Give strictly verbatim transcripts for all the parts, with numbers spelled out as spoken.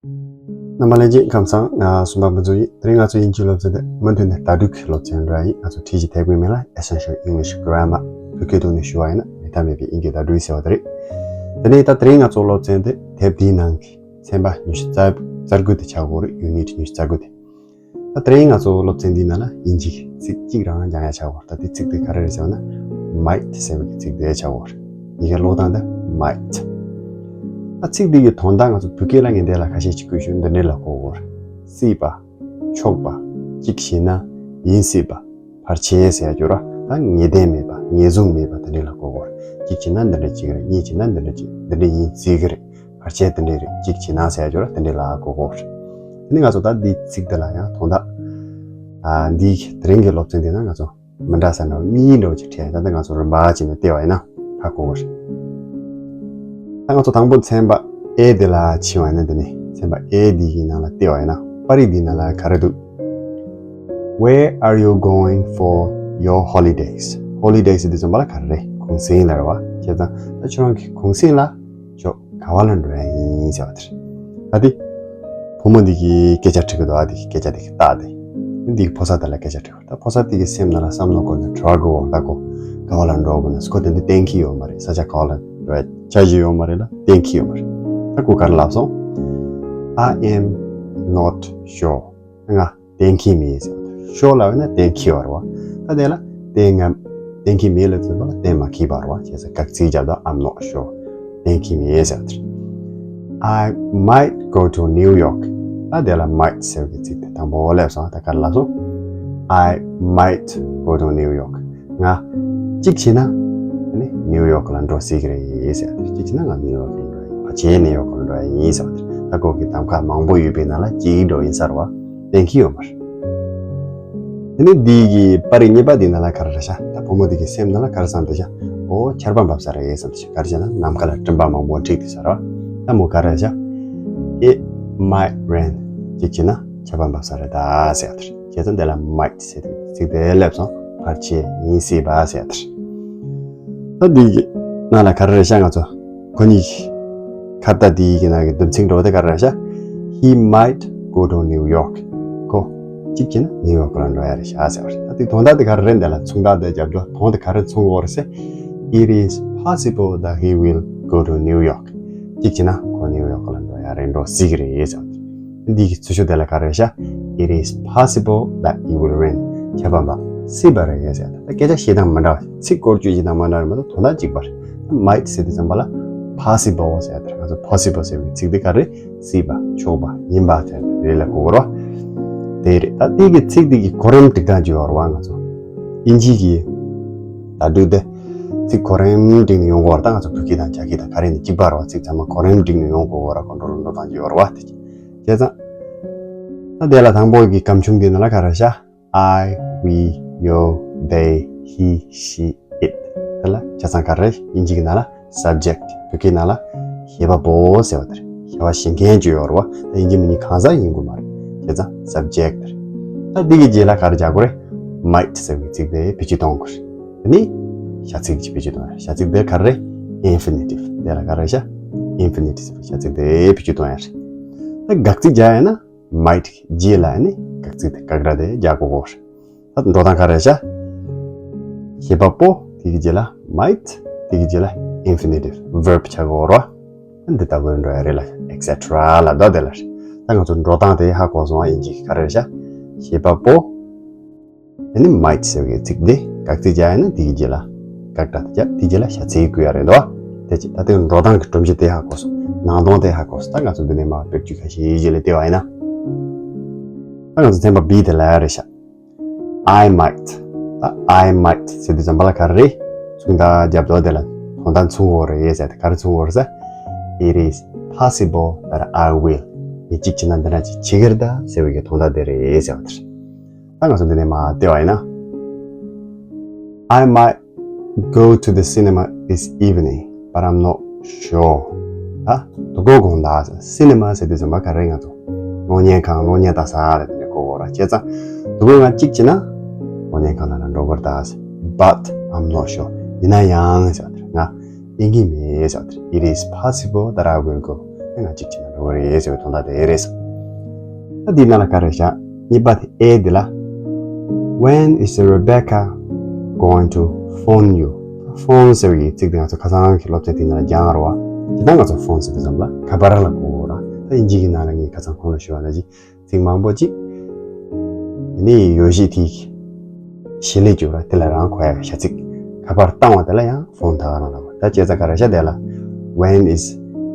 རྣམ་པ་ལྷན་རྒྱས་ཁམས་བཟང་། ང་སུམ་པ་ཕུན་ཚོགས་ཡིན། དེ་རིང་ང་ཚོ་དབྱིན་ཇིའི་སློབ་ཚན་དེ་མུ་མཐུད་ནས་ཟླ་དྲུག་གི་སློབ་ཚན་འགྲོ་ཡ་ཡིན། ང་ཚོ་ཁྲིད་གཞི་དེབ་ཀྱི་མིང་ལ་Essential English Grammar བོད་སྐད་ཐོག་ནས་ཞུ་བ་ཡིན་ན་མེད་ཐབས་མེད་པའི་དབྱིན་སྐད་ཟླ་དྲུག་ཟེར་བ་དེ་རེད། དེ་ནས་ད་དེ་རིང་ང་ཚོ་སློབ་ཚན་དེ་དེབ་འདིའི་ནང་གི་ཚན་པ་ཉི་ཤུ་རྩ་རྩ་དགུ་དེ་ཆགས་ཀྱི་ཡོད་རེད། Unit ཉི་ཤུ་རྩ་དགུ་དེ། ད་དེ་རིང་ང་ཚོ་སློབ་ཚན་འདིའི་ནང་ལ་དབྱིན་ཇིའི་ཚིག་གཅིག་རང་སྦྱང་ཡ་ཆགས་ཀྱི་ཡོད་རེད། ད་དེ་ཚིག་དེ་ག་རེ་རེད་ཟེར་བ་ན་might ཟེར་བའི་ཚིག་དེ་ཆགས་ཀྱི་ཡོད་རེད། ཡི་གེ་ཀློག་སྟངས་དེ་might། ད་ཚིག་འདི་གི་དོན་དག་ང་ཚོ་བོད་སྐད་ལ་ངས་འདི་ལ་ཁ་ཤས་ཤིག་བཀོད་ཞུ། འདི་འདྲ་ལ་གོ་དགོས་རེད། སྲིད་པ། ཆོག་པ། གཅིག་བྱས་ན་ཡིན་སྲིད་པ། བར་ཆད་ཟེར་ཡ་ཅིག་ཡོད་རེད། ད་ངེས་གཏན་མེད་པ། ངེས་བཟུང་མེད་པ་དེ་འདྲ་ལ་གོ་དགོས་རེད། གཅིག་བྱས་ན་འདི་འདྲ་བྱེད་ཀྱི་རེད། གཉིས་བྱས་ན་འདི་འདྲ་བྱེད། འདི་འདྲ་ཡིན་སྲིད་ཀྱི་རེད། བར་ཆད་དེ་འདྲ་རེད། གཅིག་བྱས་ན་ཟེར་ཡ་ཅིག་ཡོད་རེད། དེ་འདྲ་ལ་གོ་དགོས་རེད། དེ་ནི་ང་ཚོ་ད་འདིའི་ཚིག་འདི་ལ་ཡང་དོན་དག་ཨ་འདིའི་དེ་རིང་གི་སློབ་ཚན་འདི་ན་ང་ཚོ་མི་འདྲ་ས་འདྲ་བ་གཉིས་འདྲ་བོ་ཅིག་ཁྲིད་ཡ། ད་ལྟ་ང་ཚོ་རིམ་པ་བྱས་ནས་བལྟས་པ་ཡིན་ན་ཧ་གོ་གི་རེད། ད་ང་ཚོ་དང་པོ་ཚན་པ་A འདི་ལ་ཕྱིན་པ་ཡིན་ན། འདི་ནི་ཚན་པ་A འདི་གི་ནང་ལ་བལྟས་པ་ཡིན་ན་པར་རིས་འདི་ནང་ལ་ག་རེ་འདུག Where are you going for your holidays? Holidays འདི་ཙམ་པ་ལ་ག་རེ་རེད། གུང་སེང་ལ་རེད་བ། བྱས་ཙང་ད་ཁྱོད་རང་གི་གུང་སེང་ལ་ཅོ་ག་བ་ལ་འགྲོ་ཡ་ཡིན་ཟེར་བ་དེ་རེད། ད་དེ་བུ་མོ་འདི་གིས་སྐད་ཆ་དྲི་གི་འདུག་ཨ་འདི་གི་སྐད་ཆ་འདི་གི་རྟགས་དེ། འདི་གི་ཕོ་གསར་དེ་ལ་སྐད་ཆ་དྲི་གི་ཡོད། ད་ཕོ་གསར་དེ་གི་སེམས་ནང་ལ་བསམ་བློ་འཁོར་ནས་དྲི་བ་འགོད་འོང་། ད་ཁོ་ག་བ་ལ་འགྲོ་དགོས་ན། ཁོ་དེ་འདྲ་གཏན་འཁེལ་ཡོད་མ་རེད། ས་ཆ་ག་བ་ལ་འགྲོ་ཡ་འཆར་གཞི་ཡོད་མ་རེད་ལ། གཏན་འཁེལ་ཡོད་མ་རེད། ད་ཁོ་ག་རེ་ལབ་སོང་། I am not sure. ང་གཏན་འཁེལ་མེད་ཟེར་བ་དེ། sure ལབ་ན་གཏན་འཁེལ་བ་རེད་བ། ད་དེ་ལ་གཏན་ང་གཏན་འཁེལ་མེད་ལབ་ཚུལ་པ་ལ་གཏན་མ་འཁེལ་བ་རེད་བ། བྱས་ཙང་དགག་ཚིག་རྒྱབ་དང་། I'm not sure. གཏན་འཁེལ་མེད་ཟེར་བ་དེ་རེད། I might go to New York. ད་དེ་ལ་might ཟེར་བའི་ཚིག་དེ་དང་པོ་སླེབས་སོང་། ད་ག་རེ་ལབ་སོང་། I might go to New York. ང་གཅིག་བྱས་ན་ནི་ནིའུ་ཡོག་ལ་འགྲོ་སྲིད་ཀྱི་རེད་ཟེར་བ་དེ། གཅིག་བྱས་ན་ང་ནིའུ་ཡོག་ལ་འགྲོ་ཡ་ཡིན། ཕལ་ཆེར་ནིའུ་ཡོག་ལ་འགྲོ་ཡ་ཡིན་ཟེར་བ་དེ། ད་ཁོ་གི་གདམ་ཁ་མང་པོ་ཡོད་པའི་ནང་ལ་གཅིག་འགྲོ་ཡིན་ས་རེད་བ། གཏན་འཁེལ་ཡོད་མ་རེད། དེ་ནས་འདི་གི་པར་རིས་གཉིས་པ་འདི་ནང་ལ་ག་རེ་རེད་ཤག་ད་བུ་མོ་འདི་གི་སེམས་ནང་ལ་ག་རེ་བསམ་འདུག་ཤག་འོ་ཆར་པ་འབབ་ས་རེད་བསམ་འདུག་ཤག་ག་རེ་བྱས་ན་ནམ་མཁའ་ལ་སྤྲིན་པ་མང་པོ་འཁྲིགས་འདུག་ས་རེད་བ། ད་མོ་ག་རེ་རེད་ཤག It might rain. གཅིག་བྱས་ན་ཆར་པ་འབབ་ས་རེད་ད་ཟེར་བ་དེ་རེད། བྱས་ཙང་འདི་ལ་might ཟེར་དུས་ཚིག་དེ་སླེབས་སོང་། ཕལ་ཆེར་ཡིན་སྲིད་པ་ཟེར་བ་དེ་རེད། ད་འདི་གི་ནང་ལ་ག་རེ་རེད་ཤག་ང་ཚོ་ཁོ་གཉིས་ཀྱི་ཁ་བརྡ་འདི་གི་ནང་གི་འདེམས་ཚིག་འགྲོ་བ་དེ་ག་རེ་རེད་ཤག He might go to New York. ཁོ་གཅིག་བྱས་ན་ནིའུ་ཡོག་ལ་འགྲོ་ཡ་རེད་ཤག་ཟེར་བ་རེད། ད་དེ་དོན་དག་དེ་ག་རེ་རེད། འདི་ལ་མཚུངས་རྟགས་དེ་རྒྱབ་འགྲོ་དོན་དེ་ག་རེ་མཚོན་གྱི་ཡོད་རེད་ཟེར། It is possible that he will go to New York. གཅིག་བྱས་ན་ཁོ་ནིའུ་ཡོག་ལ་འགྲོ་ཡ་རེད། འགྲོ་སྲིད་ཀྱི་རེད་ཟེར་བ་དེ་རེད། འདི་གི་ཚུལ་ཤོག་དེ་ལ་ག་རེ་རེད་ཤག It is possible that it will rain. ཆར་པ་འབབ་སྲིད་པ་རེད་ཟེར། ད་སྐད་ཆ་བཤད་སྟངས་མི་འདྲ་བ། ཚིག་བཀོལ་སྤྱོད་བྱེད་སྟངས་མི་འདྲ་བ་རེད་མ་གཏོགས་དོན་དག་གཅིག་པ་རེད། might ཟེར་དུས་ཙམ་པ་ལ་possible ཟེར་ཡ་དེ་རེད། ང་ཚོ་possible ཟེར་བའི་ཚིག་དེ་ག་རེ་རེད། སྲིད་པ། ཆོག་པ། ཡིན་པ་ཟེར་དེ་རེད་ལ་གོ་དགོས་རེད་བ། དེ་རེད། ད་དེ་གི་ཚིག་དེ་གི་གོ་རིམ་སྒྲིག་སྟངས་ཅིག་ཡོད་རེད་བ། ང་ཚོ་དབྱིན་ཇི་གི་ད་དུས་དེ་ཚིག་གོ་རིམ་སྒྲིག་ནས་ཡོང་དགོས་རེད། ད་ང་ཚོ་བོད་སྐད་དང་རྒྱ་སྐད་དང་ག་རེ་ཡིན་ན་གཅིག་པ་རེད་བ། ཚིག་ཚང་མ་གོ་རིམ་སྒྲིག་ནས་ཡོང་དགོས་རེད། ཁོ་འགྲོ་རུ་འགྲོ་སྟངས་ཅིག་ཡོད་རེད་བ། དེ་བྱས་ཙང་ད་དེ་ལ་དང་པོ་གི་སྒམ་ཆུང་དེ་ནང་ལ་ག་རེ་ཤག I, we, you, they, he, she, it. དེ་ལ་ཆ་ཚང་ག་རེ། དབྱིན་ཇི་གི་ནང་ལ་subject། བོད་སྐད་ནང་ལ་བྱེད་པ་པོ་ཟེར་བ་དེ་རེད། བྱ་བ་བྱེད་མཁན་ཅིག་ཡོད་རེད་བ། ད་དབྱིན་ཇི་མི་གཉིས་གང་ཟག་ཡིན་དགོས་མ་རེད། བྱས་ཙང་subject་དེ་རེད། ད་འདི་གི་རྗེས་ལ་ག་རེ་རྒྱག་དགོས་རེད། might་ཟེར་བའི་ཚིག་དེ་བེད་སྤྱོད་གཏོང་དགོས་རེད། དེ་ནི་བྱ་ཚིག་ཅིག་བེད་སྤྱོད་གཏོང་ཡ། བྱ་ཚིག་དེ་ག་རེ་རེད། infinitive། དེ་ལ་ག་རེ་རེད་ཤག infinitive་ཟེར་བའི་བྱ་ཚིག་དེ་བེད་སྤྱོད་གཏོང་ཡ་རེད། ད་དགག་ཚིག་རྒྱག་ཡ་ན། might་རྗེས་ལ་ནི་དགག་ཚིག་དེ་དགག་སྒྲ་དེ་རྒྱག་དགོས་ཀྱི་རེད། ད་འགྲོ་སྟངས་ག་རེ་རེད་ཤག་བྱེད་པ་པོ་དེ་གི་རྗེས་ལ་might། དེ་གི་རྗེས་ལ་infinitive verb་ཆགས་ཀྱི་ཡོད་རེད་བ། འདི་ལྟ་བུར་འགྲོ་ཡ་རེད་ལ། et cetera་ལ་དོ་དེ་ལ་རེད། ད་ང་ཚོ་འགྲོ་སྟངས་དེ་ཧ་གོ་སོང་བ། དབྱིན་ཇི་གི་ག་རེ་རེད་ཤག་བྱེད་པ་པོ། ཨ་ནི་might་ཟེར་བའི་ཚིག་འདི་དགག་ཚིག་རྒྱག་ཡ་ན་དེ་གི་རྗེས་ལ་དགག་སྒྲ་དེ་རྒྱག་དེ་རྗེས་ལ་བྱ་ཚིག་དགོས་ཡ་རེད་འདུག་བ། དེ་ཅི་ད་དེ་འགྲོ་སྟངས་ཀྱི་སྒྲོམ་གཞི་དེ་ཧ་གོ་སོང་། ནང་དོན་དེ་ཧ་གོ་སོང་། ད་ང་ཚོ་འདི་ནས་མར་དཔེར་བརྗོད་ཁ་ཤས་རྗེས་ལ་བལྟས་པ་ཡིན་ན། ད་ང་ཚོ་ཚན་པ་B་དེ་ལ་ཡ་རེད་ཤག I might། ད་I might་ཟེར་དུས་ཙམ་པ་ལ་ག་རེ་རེད། མཚུངས་རྟགས་རྒྱབ་འདུག་བ། དེ་ལ་དོན་དག་མཚུངས་ཡོད་རེད་ཟེར། དེ་ག་རེ་མཚུངས་ཡོད་རེད་ཟེར། It is possible that I will. ངས་གཅིག་བྱས་ན་འདི་འདྲ་ཅིག་བྱེད་ཀྱི་རེད་ད་ཟེར་བའི་གི་དོན་དག་དེ་རེད་ཟེར་བ་དེ་རེད། ད་ང་ཚོ་འདི་ནས་མར་བལྟས་པ་ཡིན་ན། I might go to the cinema this evening, but I'm not sure. ད་དོ་དགོང་དགོང་དག་cinema་ཟེར་དུས་ཙམ་པ་ག་རེ་ང་ཚོ་གློག་བརྙན་ཁང་གློག་བརྙན་ལྟ་ས་རེད། དེ་འདྲ་གོ་གོ་ར། བྱས་ཙང་དོ་དགོང་ང་གཅིག་བྱས་ན་གློག་བརྙན་ཁང་ནང་ལ་འགྲོ་དགོས་རེད་ད། But I'm not sure. ཡིན་ན་ཡང་ཟེར་བ་དེ་རེད། ང་ཡིན་གྱི་མེད་ཟེར་བ་དེ་རེད། It is possible that I will go. ང་གཅིག་བྱས་ན་ དགོས་རེད་ཟེར་བའི་དོན་དག་དེ་རེད། ད་འདི་ནང་ལ་ག་རེ་བཞག་གཉིས་པ་དེ་ཨེ་འདི་ལ། When is Rebecca going to phone you? ཕོན་ཟེར་བའི་ཚིག་དེ་ང་ཚོ་ཁ་སང་གི་སློབ་ཚན་དེ་ནང་ལ་སྦྱངས་རེད་བ། དེ་ད་ང་ཚོ་ཕོན་ཟེར་དུས་ཙམ་ལ་ཁ་པར་ལ་གོ་ར། ད་དབྱིན་ཇི་གི་ནང་ལ་ངས་ཁ་སང་ཁོང་ལ་ཞུས་པ་ནང་བཞིན་ཚིག་མང་པོ་ཅིག་ནི་ཡོད་གཞི་དེ་གཞི་ལས་བརྗོད་ར། དེ་ལ་རང་གོ་ཡ་ཤ་ཚིག་ཁ་པར་བཏང་བ་དེ་ལ་ཡང་ཕོན་ད་ག་རང་ལ་བ། ད་བྱས་ཙང་ག་རེ་བྱ་དེ་ལ། When is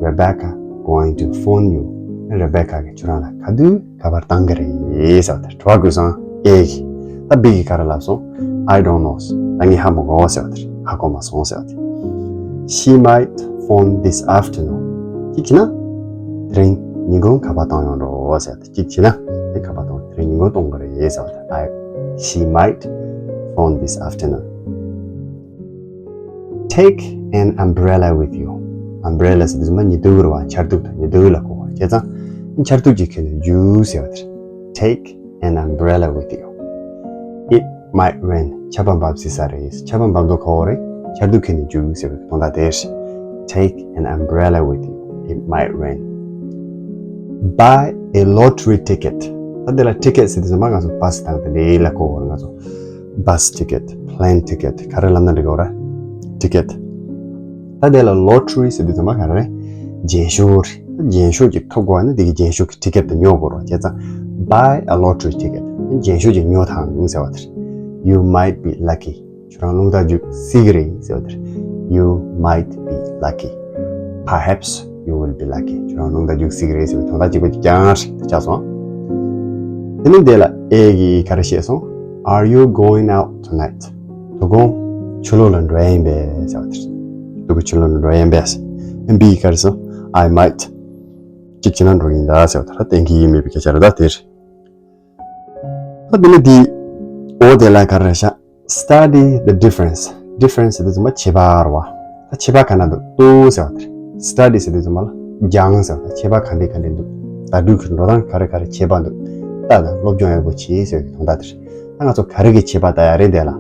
Rebecca going to phone you? རེ་བེ་ཀ་གིས་ཁྱོད་རང་ལ་ག་དུས་ཁ་པར་བཏང་གི་རེད་ཟེར་བ་དེ་རེད། དྲི་བ་དགོས་སོང་ཨེ་གིས། ད་བི་གིས་ག་རེ་ལབ་སོང་། I don't know. ད་ངས་ཧ་མ་གོ་ཟེར་བ་དེ་རེད། ཧ་གོ་མ་སོང་ཟེར་བ་དེ་རེད། She might phone this afternoon. གཅིག་བྱས་ན་དེ་རིང་ཉིན་གུང་ཁ་པར་བཏང་ཡོང་འགྲོ་ཟེར་བ་དེ་རེད། གཅིག་བྱས་ན་དེ་ཁ་པར་བཏང་དེ་རིང་ཉིན་གུང་གཏོང་གི་རེད་ཟེར་བ་དེ་རེད། I, she might phone this afternoon. Take an umbrella with you. Umbrella ཟེར་དུས་ཙམ་པ་ཉི་གདུགས་རེད་བ། ཆར་གདུགས་དང་ཉི་གདུགས་ལ་གོ་བ། བྱས་ཙང་ཆར་གདུགས་ཅིག་ཁྱེར་ནས་རྒྱུགས་ཟེར་བ་དེ་རེད། Take an umbrella with you. It might rain. ཆར་པ་འབབ་སྲིད་ས་རེད། ཆར་པ་འབབ་མདོག་ཁ་པོ་རེད། ཆར་གདུགས་ཁྱེར་ནས་རྒྱུགས་ཟེར་བའི་དོན་དག་དེ་རེད། Take an umbrella with you. It might rain. Buy a lottery ticket. ད་འདི་ལ་ཊི་ཀེ་ཊི་ཟེར་དུས་ཙམ་པ་ང་ཚོ་བྷ་སི་དང་དེ་འདྲའི་ལ་གོ་བ། ང་ཚོ་bus ticket, plane ticket ག་རེ་ལབ་ན་འགྲིག་གི་རེད། ཊི་ཀེ་ཊི། ད་དེ་ལ་ལོ་ཊི་རི་ཟེར་དུས་ཙམ་པ་ག་རེ་རེད། རྒྱན་ཤོག་རེད། རྒྱན་ཤོག་ཅིག་ཐོབ་དགོས་ན་དེ་གི་རྒྱན་ཤོག་གི་ཊི་ཀེ་ཊི་དེ་ཉོ་དགོས་རེད། བྱས་ཙང་buy a lottery ticket. རྒྱན་ཤོག་ཅིག་ཉོ་དང་ཟེར་བ་དེ་རེད། You might be lucky. ཁྱོད་རང་རླུང་རྟ་རྒྱུག་སྲིད་ཀྱི་རེད་ཟེར་བ་དེ་རེད། You might be lucky. Perhaps you will be lucky. ཁྱོད་རང་རླུང་རྟ་རྒྱུག་སྲིད་ཀྱི་རེད་ཟེར་བའི་དོན་དག་གཅིག་པ་གཅིག་རྐྱང་རེད། དེ་ཆགས་སོང་། དེ་ནས་འདི་ལ་ཨེ་གིས་ག་རེ་བཤད་སོང་། Are you going out tonight? དོ་དགོང་ཕྱི་ལོགས་ལ་འགྲོ་ཡ་ཡིན་པས་ཟེར་བ་དེ་རེད། དོ་དགོང་ཕྱི་ལོགས་ལ་འགྲོ་ཡ་ཡིན་པས། ཨེ་བི་གིས་ག་རེ་སོང་། I might. གཅིག་བྱས་ན་འགྲོ་གི་ཡིན་ད་ཟེར་བ་དེ་རེད། གཏན་འཁེལ་ཡིན་མིན་པའི་སྐད་ཆ་རེད། ད་དེ་རེད། ད་དེ་ནས་འདི་འོ་དེ་ལ་ག་རེ་བཞག Study the difference. Difference ཟེར་དུས་ཙམ་པ་ཁྱད་པར་བ། ད་ཁྱད་པར་ག་འདྲ་འདུག་ལྟོས་ཟེར་བ་དེ་རེད། Study ཟེར་དུས་ཙམ་པ་ལ་སྦྱང་ཟེར་བ་དང་། ཁྱད་པར་ག་འདྲ་ག་འདྲ་འདུག་ད་དུས་ཀྱི་འགྲོ་སྟངས་ག་རེ་ག་རེ་ཁྱད་པར་འདུག་ལྟ་དང་སློབ་སྦྱོང་ཡག་པོ་བྱེད་ཟེར་བའི་དོན་དག་དེ་རེད། ད་ང་ཚོ་ག་རེ་གི་ཁྱད་པར་ལྟ་ཡ་རེད་དེ་ལ།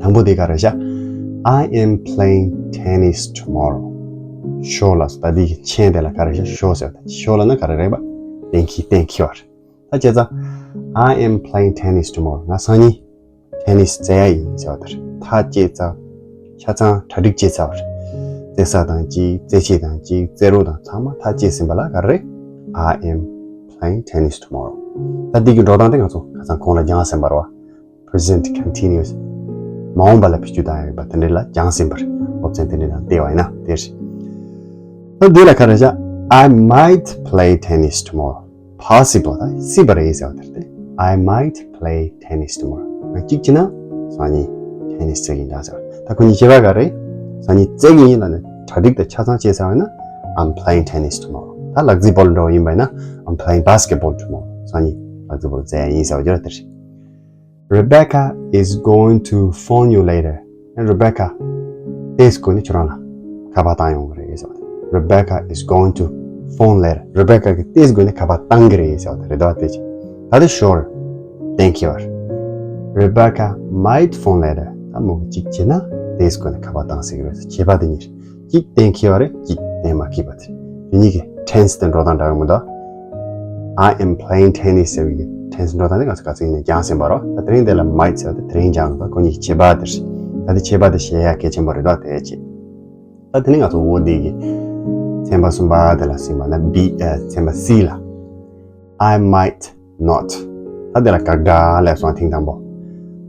དང་པོ་དེ་ག་རེ་བཞག I am playing tennis tomorrow. ཤོ་ལ་སོ། ད་དེ་གི་མཆན་དེ་ལ་ག་རེ་བཞག་ཤོ་ཟེར་བ་དང་། ཤོ་ལབ་ན་ག་རེ་རེད་པ། གཏན་འཁེལ། གཏན་འཁེལ་བ་རེད། ད་བྱས་ཙང་། I am playing tennis tomorrow. ང་སང་ཉིན་ཊེ་ནིས་རྩེ་ཡ་ཡིན་ཟེར་བ་དེ་རེད། ཐག་བཅད་ཚར། ཆ་ཚང་གྲ་སྒྲིག་བྱས་ཚར་བ་རེད། རྩེ་ས་དང་གཅིག་རྩེ་ཆས་དང་གཅིག་རྩེ་རོགས་དང་ཚང་མ་ཐག་བཅད་ཟིན་པ་ལ་ག་རེ་རེད། I am playing tennis tomorrow. ད་འདི་གི་འགྲོ་སྟངས་དེ་ང་ཚོ་ཁ་སང་གོང་ལ་སྦྱངས་ཟིན་པ་རེད་བ། Present continuous. མ་འོངས་པ་ལ་བེད་སྤྱོད་བཏང་ཡ་ཡོད་པ་དེ་འདྲ་ལ་སྦྱངས་ཟིན་པ་རེད། སློབ་ཚན་དེ་འདྲ་ནང་བལྟས་པ་ཡིན་ན་དེ་རེད། ད་འདི་ལ་ག་རེ་བཞག I might play tennis tomorrow. Possible. ད་སྲིད་པ་རེད་ཟེར་བ་དེ་རེད། I might play tennis tomorrow. ང་གཅིག་བྱས་ན་སང་ཉིན་ཊེ་ནིས་རྩེ་གི་ཡིན་ད་ཟེར་བ། ད་ཁོ་གཉིས་ཁྱད་པར་ག་རེ། སང་ཉིན་རྩེ་གི་ཡིན་ལབ་ནས་གྲ་སྒྲིག་དང་ཆ་ཚང་བྱས་ཚར་བ་ཡིན་ན། I'm playing tennis tomorrow. ད་ལག་རྩེད་སྤོ་ལོ་འགྲོ་བ་ཡིན་པ་ཡིན་ན། I'm playing basketball tomorrow. སང་ཉིན་ལག་རྩེད་སྤོ་ལོ་རྩེ་ཡ་ཡིན་ཟེར་བ་རེད། དེ་རེད། Rebecca is going to phone you later. Rebecca དེའི་སྒོ་ནས་ཁྱོད་རང་ལ་ཁ་པར་བཏང་ཡོང་གི་རེད་ཟེར་བ། Rebecca is going to phone later. རེ་བེ་ཀ་གིས་དེའི་སྒོ་ནས་ཁ་པར་བཏང་གི་རེད་ཟེར་བ་དེ་རེད་དོ། དེ་ཅི། ད་དེ་ཤོར། གཏན་འཁེལ་བ་རེད། Rebecca might phone later. ད་མོ་གཅིག་བྱས་ན་དེའི་སྒོ་ནས་ཁ་པར་བཏང་སྲིད་ཀྱི་རེད་ཟེར། ཁྱད་པར་དེ་གཉིས་རེད། གཅིག་གཏན་འཁེལ་བ་རེད། གཅིག་གཏན་མ་འཁེལ་བ་དེ་རེད། དེ་གཉིས་ཀྱི་ཊེན་སི་དེ་འགྲོ་སྟངས་འདྲ་གི་མི་འདུག I am playing tennis ཟེར་བའི་ཊེན་སི་འགྲོ་སྟངས་དེ་ང་ཚོ་ག་ཚོད་ཡིན་ན་སྦྱངས་ཟིན་པ་རེད། ད་དེ་རིང་དེ་ལ་མའིཊ་ཟེར་བ་དེ་དེ་རིང་སྦྱངས་འདུག་ཁོ་གཉིས་ཀྱི་ཁྱད་པར་དེ་རེད། ད་དེ་ཁྱད་པར་དེ་ཤེས་ཡ་གལ་ཆེན་པོ་རེད་དོ། དེ་ཅི། ད་དེ་ནི་ང་ཚོ་འོ་དེ་གི་ཚན་པ་གསུམ་པ་དེ་ལ་ཟིན་པ་ན་བི་ཨ་ཚན་པ་སི་ལ། I might not. ད་དེ་ལ་དགག་སྒྲ་སླེབས་སོང་ཐེངས་དང་པོ།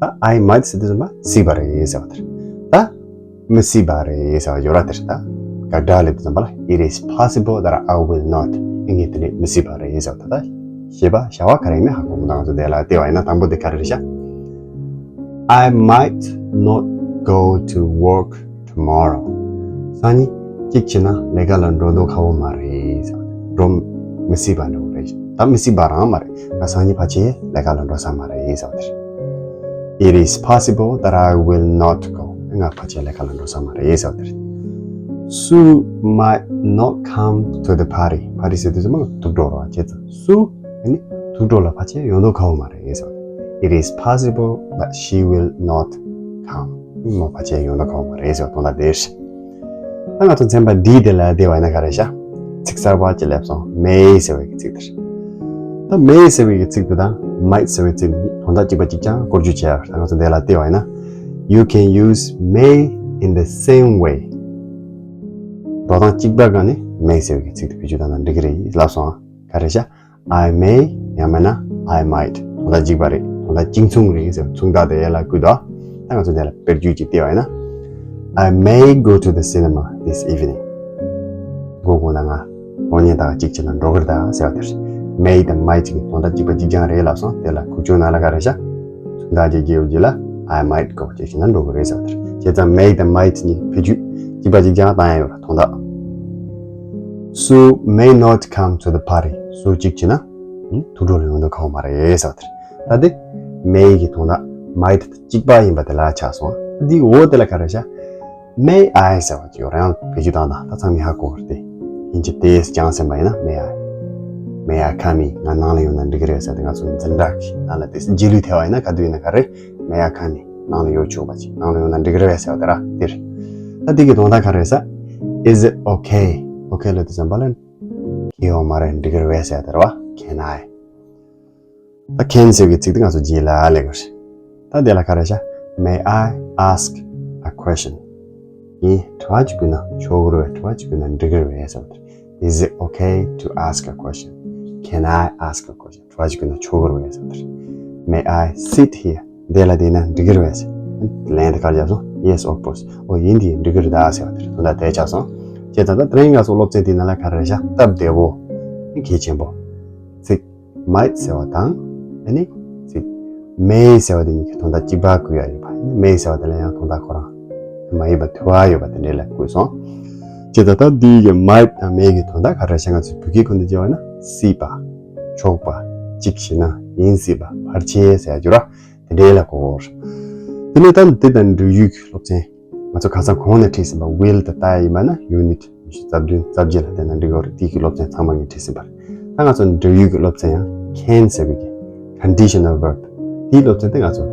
ད་I might ཟེར་དུས་ཙམ་པ་སྲིད་པ་རེད་ཟེར་བ་དེ་རེད། ད་མི་སྲིད་པ་རེད་ཟེར་བ་ཡོད་ར། དེ་རེད། ད་དགག་སྒྲ་སླེབས་དུས་ཙམ་པ་ལ། It is possible that I will not. ངས་དེ་འདྲས་མི་སྲིད་པ་རེད་ཟེར་བ། ད་ད་ཞེས་པ་བྱ་བ་ག་རེ་ཡིན་མིན་ཧ་གོ་མི་འདུག་ང་ཚོ་དེ་ལ་བལྟས་པ་ཡིན་ན་དང་པོ་དེ་ག་རེ་རེད་ཤག I might not go to work tomorrow. སང་ཉིན་གཅིག་བྱས་ན་ལས་ཀ་ལ་འགྲོ་མདོག་ཁ་པོ་མ་རེད་ཟེར་བ། འགྲོ་མི་སྲིད་པ་འདྲ་བོ་རེད། ད་མི་སྲིད་པ་རང་མ་རེད། ང་སང་ཉིན་ཕལ་ཆེར་ལས་ཀ་ལ་འགྲོ་ས་མ་རེད་ཟེར་བ་དེ་རེད། It is possible that I will not go. ང་ཕལ་ཆེར་ལས་ཀ་ལ་འགྲོ་ས་མ་རེད་ཟེར་བ་དེ་རེད། Sue might not come to the party. པར་ཊི་ཟེར་དུས་ཙམ་པ་ཐུགས་སྤྲོ་རོགས་བྱས་ཙང་སུ་ཨ་ནི་ཐུགས་སྤྲོ་ལ་ཕལ་ཆེར་ཡོང་མདོག་ཁ་པོ་མ་རེད་ཟེར་བ་དེ་རེད། It is possible that she will not come. མོ་ཕལ་ཆེར་ཡོང་མདོག་ཁ་པོ་མ་རེད་ཟེར་བ་དོན་དག་དེ་རེད། ད་ང་ཚོ་ཚན་པ་ཌི་དེ་ལ་བལྟས་པ་ཡིན་ན་ག་རེ་ཤག་ཚིག་གསར་པ་ཅིག་སླེབས་སོང་། may ཟེར་བའི་གི་ཚིག་དེ་རེད། ད་may ཟེར་བའི་གི་ཚིག་དེ་དང་might ཟེར་བའི་ཚིག་དེ་དོན་དག་གཅིག་པ་གཅིག་རྐྱང་བཀོལ་སྤྱོད་བྱས་ཡོད་རེད། ད་ང་ཚོ་འདི་ལ་བལྟས་པ་ཡིན་ན། You can use may in the same way. འགྲོ་སྟངས་གཅིག་པ་སྒང་ནས་may ཟེར་བའི་གི་ཚིག་དེ་བེད་སྤྱོད་བཏང་ན་འགྲིག་གི་རེད་ལབ་སོང་། ག་རེ་བྱ། I may ཡང་མིན་ན་I might. དོན་དག་གཅིག་པ་རེད། དོན་དག་གཅིག་མཚུངས་རེད་ཟེར་མཚུངས་རྟགས་དེ་ཡན་ལ་བཀོད་དོ། ད་ང་ཚོ་འདི་ལ་དཔེར་བརྗོད་ཅིག་བལྟས་པ་ཡིན་ན། I may go to the cinema this evening. དགོང་དག་ང་གློག་བརྙན་ལྟ་ག་གཅིག་བྱས་ན་འགྲོ་གི་རེད་ད་ཟེར་བ་དེ་རེད། may དང་might གི་དོན་དག་གཅིག་པ་གཅིག་རྐྱང་རེད་ལབ་སོང་། དེ་ལ་ཁུག་ཀྱོག་ནང་ལ་ག་རེ་བྱ། མཚུངས་རྟགས་ཅིག་བརྗེ་བ་རྗེས་ལ་I might go གཅིག་བྱས་ན་འགྲོ་གི་རེད་ཟེར་བ་དེ་རེད། བྱས་ཙང་may དང་might གཉིས་བེད་སྤྱོད་གཅིག་པ་གཅིག་རྐྱང་བཏང་ཡ་ཡོད་རེད། དོན་དག Sue may not come to the party. སུའུ་གཅིག་བྱས་ན་ཐུགས་སྤྲོ་ལ་ཡོང་འདོད་ཁོ་མ་རེད་ཟེར་བ་དེ་རེད། ད་དེ་may གི་དོན་དག་might དང་གཅིག་པ་ཡིན་པ་དེ་ལ་ཆགས་སོང་། འདིའི་འོག་དེ་ལ་ག་རེ་བྱ། May I ཟེར་བ་ཅིག་ཡོད་རེད། ཡང་བེད་སྤྱོད་བཏང་དང་ད་ཚང་མས་ཧ་གོ་གི་རེད་དེ། ཡིན་གཅིག་དེ་ཅང་སེམས་པ་ཡིན་ན། May I, may I come in? ང་ནང་ལ་ཡོང་ན་འགྲིག་གི་རེད་ཟེར་ཏེ། ང་ཚོ་འཛིན་གྲྭ་གི་ནང་ལ་དེ་རྗེས་ལུས་ཐེབས་པ་ཡིན་ན་ག་དུས་ཡིན་ན་ག་རེ། May I come in? ནང་ལ་ཡོང་ཆོག་པ་ཅིག་ནང་ལ་ཡོང་ན་འགྲིག་གི་རེད་ཟེར་བ་དེ་ར་དེ་རེད། ད་དེ་གི་དོན་དག་ག་རེ་ཟེར། Is it okay? Okay ལབ་དུས་ཙམ་པ་ལ་གི་ཡོད་མ་རེད། འགྲིག་གི་རེད་ཟེར་བ་དེ་རེད་བ། Can I? ད་can ཟེར་བའི་ཚིག་དེ་ང་ཚོ་རྗེས་ལ་སླེབས་དགོས་རེད། ད་དེ་ལ་ག་རེ་བྱ། May I ask a question? ངས་དྲི་བ་ཅིག་བཀོད་ན་ཆོག་གི་རེད། དྲི་བ་ཅིག་བཀོད་ན་འགྲིག་གི་རེད་ཟེར་བ་དེ། Is it okay to ask a question? Can I ask a question? དྲི་བ་ཅིག་བཀོད་ན་ཆོག་གི་རེད་ཟེར་བ་དེ། May I sit here? འདི་ལ་བསྡད་ན་འགྲིག་གི་རེད་ཟེར། ལན་དེ་ག་རེ་བརྒྱབ་སོང་། Yes, of course. ཨོ་ཡིན་དེ་འགྲིག་གི་རེད་ད་ཟེར་བ་དེ་རེད། དོན་དག་དེ་ཆགས་སོང་། བྱས་ཙང་ད་དེ་རིང་ང་ཚོ་སློབ་ཚན་དེའི་ནང་ལ་ག་རེ་བྱ། སྟབས་བདེ་བོ་གལ་ཆེན་པོ་ཚིག might ཟེར་བ་དང་། ཨ་ནི་ཚིག་may ཟེར་བ་དེ་གཉིས་ཀྱི་དོན་དག་གཅིག་པ་བཀོད་ཡ་ཡོད་པ། ཨ་ནི་may ཟེར་བ་དེ་ལ་ཡང་དོན་དག་ཁོ་རང་མ་ཡིན་པ་དུ་བ་ཡོད་པ་དེ་འདྲས་ལ་བཀོད་སོང་། བྱས་ཙང་ད་འདི་གི་might དང་may གི་དོན་དག་ག་རེ་བྱ། ང་ཚོས་བོད་སྐད་ཁོ་འདི་བརྗེ་བ་ན་སྲིད་པ། ཆོག་པ། གཅིག་བྱས་ན་ཡིན་སྲིད་པ། བར་ཆད་ཟེར་ཡ་འགྱུར་བ་དེ་འདྲས་ལ་གོ་དགོས། དེ་ནས་ད་འདི་དང་འབྲེལ་ཡོད་ཀྱི་སློབ་ཚན། ང་ཚོ་ཁ་སང་གོང་ནས་ཁྲིད་ཟིན་པ་will དང་ལྟ་ཡ་ཡིན་པ་ན་unit ཉི་ཤུ་རྩ་བདུན་རྩ་བརྒྱད་ལ་བལྟས་ན་འགྲིག་གི་རེད། དེའི་གི་སློབ་ཚན་ཚང་མ་ངས་ཁྲིད་ཟིན་པ་རེད། ད་ང་ཚོ་འབྲེལ་ཡོད་ཀྱི་སློབ་ཚན་ཡང་can ཟེར་བའི་གི་conditional verb དེའི་སློབ་ཚན་དེ་ང་ཚོ་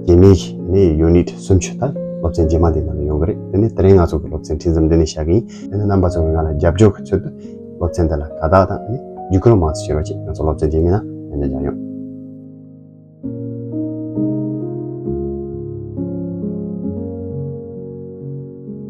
རྗེས་མའི་གི་ནི་unit སུམ་ཅུ་དང་སློབ་ཚན་རྗེས་མ་དེ་ནང་ལ་ཡོང་གི་རེད། དེ་ནས་དེ་རིང་ང་ཚོ་གི་སློབ་ཚན་ཁྲིད་ཟིན་འདི་ནས་བཞག་གི་ཡིན། དེ་ནས་རྣམ་པ་ཚོ་གི་ང་ལ་རྒྱབ་སྐྱོར་གི་ཚུལ་དུ་སློབ་ཚན་འདི་ལ་དགའ་རྟགས་དང་ནི་བརྒྱུད་སྐུར་མང་ཙམ་ཞུ་རོགས་བྱེད། ང་ཚོ་སློབ་ཚན་རྗེས་མའི་ནང་ཡང་བསྐྱར་མཇལ་ཡོང་།